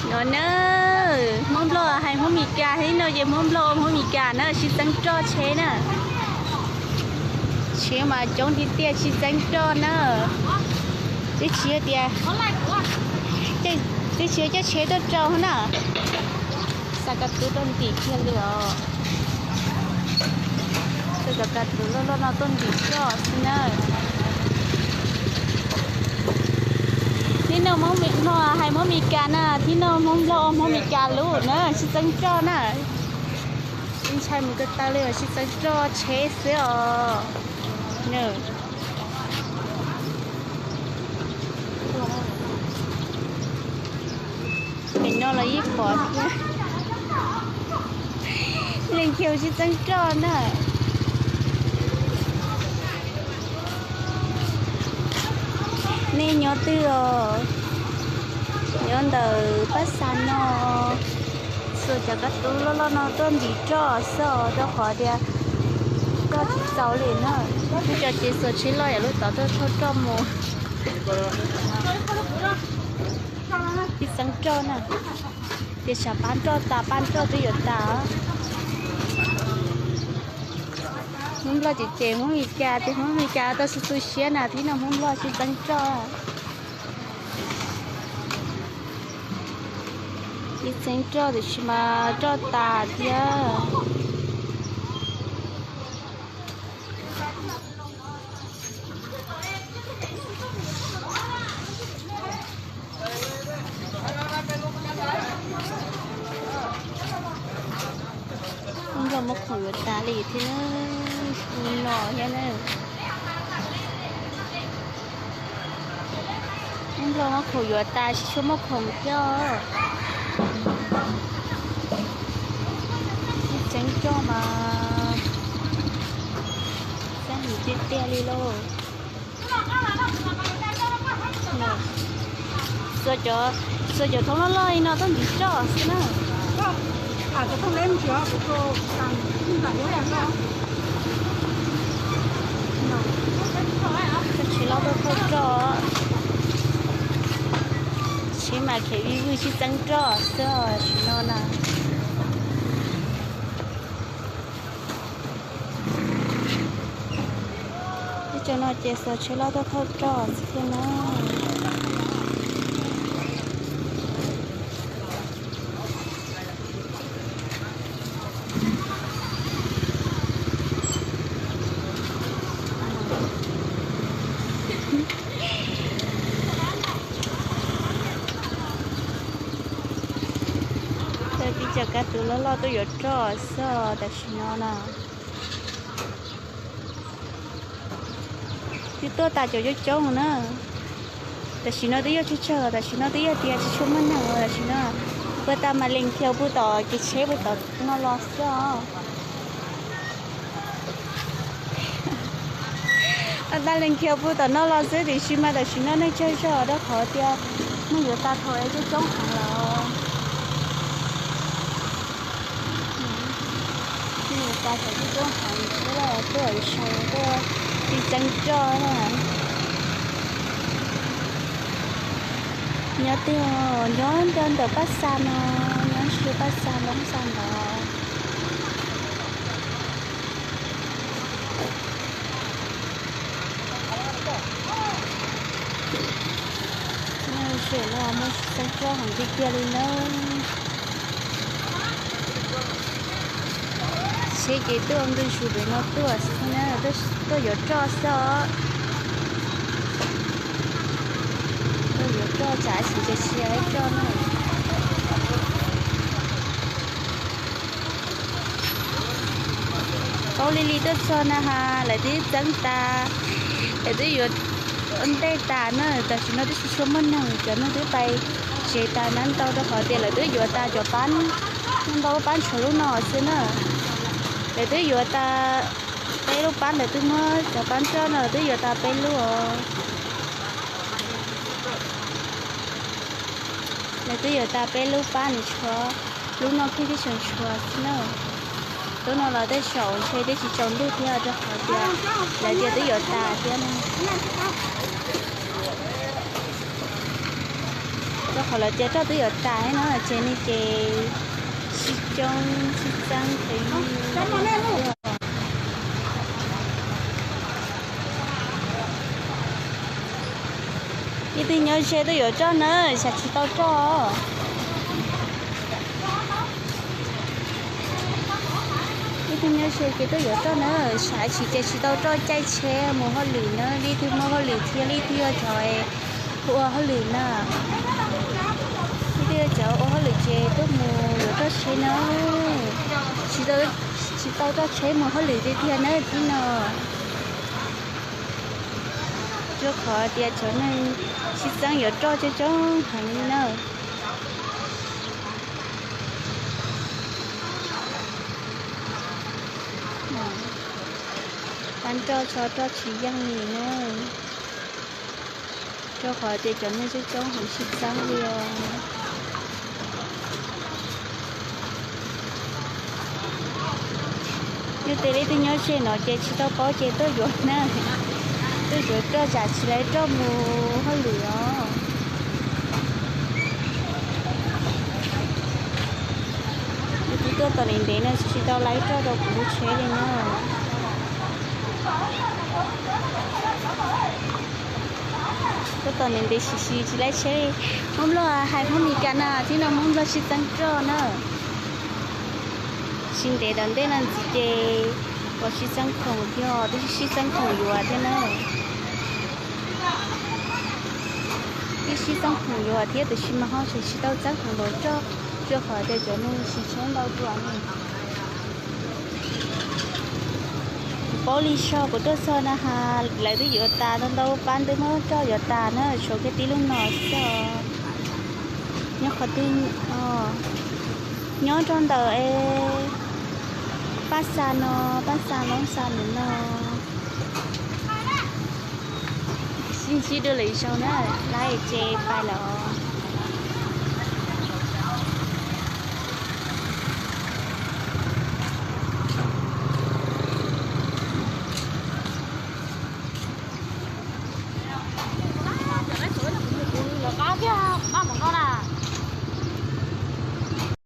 No na, Hmoob Nplog hais Hmoob Mes Kas thiab no ces Hmoob Nplog ua Hmoob Mes Kas na, sib txeeb roj tsheb na. Tsheb mas coob tiag tiag, sib txeeb roj na. Twb tsis tias, twb tsis coj tsheb tuaj rau na. Xa kab tub tuaj ntim kiag li os. Xa cov kab tub loj loj no tuaj ntim roj xwb na. Thib no Hmoob Nplog hais Hmoob Mes Kas na, thib no Hmoob Nplog ua Hmoob Mes Kas lub na, sib txeeb roj na. Ntshai mus ko taw li, sib txeeb roj tsheb xwb os. Pem no los yeej pom thiab. Leej twg sib txeeb roj na. Nej nyob twg os? Nyob ntawm Paj Xas no. Xuas cov kab tub loj loj no tuaj ntim roj xwb os, rau qhov tias roj tsis txaus li na. Lub cov ces xuas tsheb loj yam lub tod tuaj thauj roj mus. Sib txeeb roj na. Tias tsam pab roj tas, pab roj twb yuav tas. Hmoob Nplog ces ces Hmoob Mes Kas, ces Hmoob Mes Kas tau tu tu siab na, thib no Hmoob Nplog sib txeeb roj. Sib txeeb roj tiam sis mas roj tas thiab. Hmoob Nplog muab khoom yuav tas li thiab, li no thiab na. Hmoob Nplog muab khoom yuav tas, tsis tshua muaj khoom thiab os. Sib txeeb roj mas xab nim tiag tiag li lauj. Xuas cov thoob loj loj li no tuaj ntim roj xwb na. Tsheb loj tuaj thauj roj. Tsheb mas khev vij vwj sib txeeb roj xwb tam sim no na. Teb chaws no ces xuas tsheb loj tuaj thauj roj xwb thiab na. Tib cov kab tub loj loj tuaj yuav roj xwb tam sim no na. Twb tuaj tas cov coob coob na. Tam sim no twb yuav tsawg tsawg, tam sim no twb yuav tias tsis tshua muaj neeg tam sim no. Puag ta mas lees khiav puag tom kev tsheb puag tom no los xwb os. Puag ta lees khiav puag tom no los xwb tiam sis mas tam sim no neeg tsawg zog rau qhov tias neeg yuav tas thaum coob coob heev lawm. Neeg yuav tas thaum coob coob heev, tuaj sau tuaj sib txeeb roj na. Nyob twg? Nyob ntawm Paj Xas no, nyob ntawm Paj Xas Hmoob Xas ntawd. Tam sim no muaj sib txeeb roj heev tiag tiag li na. Tsheb ces tuaj ntws zus pem no tuaj xwb na, tuaj yuav roj xwb os. Tuaj yuav roj tsam ib ntsis ces tsis yuav roj na. Paub lig lig tuaj txog na has, lawv twb txeeb tas, lawv twb yuav ua ntej tas na, tam sim no twb tsis tshua muaj neeg, cov neeg twb pais tsev tas na ntau rau qhov tias lawv twb yuav tas cov pab, ntau lub pab tshuav lub no xwb na. Lawv twb yuav tas peb lub pab, lawv twb muab cov pab roj no lawv twb yuav tas peb lub os. Lawv twb yuav tas peb lub pab nws tshuav, lub no pheej tib tseem tshuav xwb na. Lub no los tej zaum ntshe twb tsis tsaus ntuj thiab rau qhov tias lawv tias twb yuav tas thiab na. Rau qhov lawv tias roj twb yuav tas no ces nej ces sib coob sib txeeb. Ib tug nyob ze tuaj yuav roj na, xav tsis tau roj. Ib tug nyob ze ces tuaj yuav roj na, xav tsis ces tsis tau roj caij tsheb mus hauj lwm na, leej twg muaj hauj lwm thiab leej twg yog cov ua hauj lwm na. Leej twg yog cov ua hauj lwm ces tuaj mus yuav roj tsheb na, tsis tau roj tsheb mus hauj lwm tiag tiag na tib no. Rau qhov tias cov neeg sib txeeb yuav roj coob coob heev li na. Pab roj tso roj tsis yeej li na. Rau qhov tias cov neeg coob coob heev sib txeeb li os. Yog tias leej twg nyob ze no ces tsis tau paub ces tuaj yuav na, tuaj yuav roj tsam tsis tau roj mus hauj lwm os. Yus twb tuaj tom ntev ntev no tsis tau laib roj rau kuv lub tsheb li na. Tuaj tom ntev ntev sim sim tsis laib tsheb li. Hmoob Nplog hais Hmoob Mes Kas na, tib no Hmoob Nplog sib txeeb roj na. Tsis ntev tom ntej no ntxiv ces pom sib txeeb khoom thiab, twb sib txeeb khoom yuav thiab na. Twb sib txeeb khoom yuav thiab tiam sis mas ho tseem tsis tau txeeb khoom npaum roj, rau qhov tias cov neeg siv tsheb ntau dua ne. Kuv paub li so kuv tuaj txog na has lawv twb yuav tas ntau ntau, pab ntawd muab roj yuav tas na, tshuav kiag tib lub no xwb os. Nyob qhov twg? Nyob rau ntawm Paj Xa no, Paj Xa Loob Xa ntawm no. Sib ntsib dua lwm zaus na, laib ces pais lawm.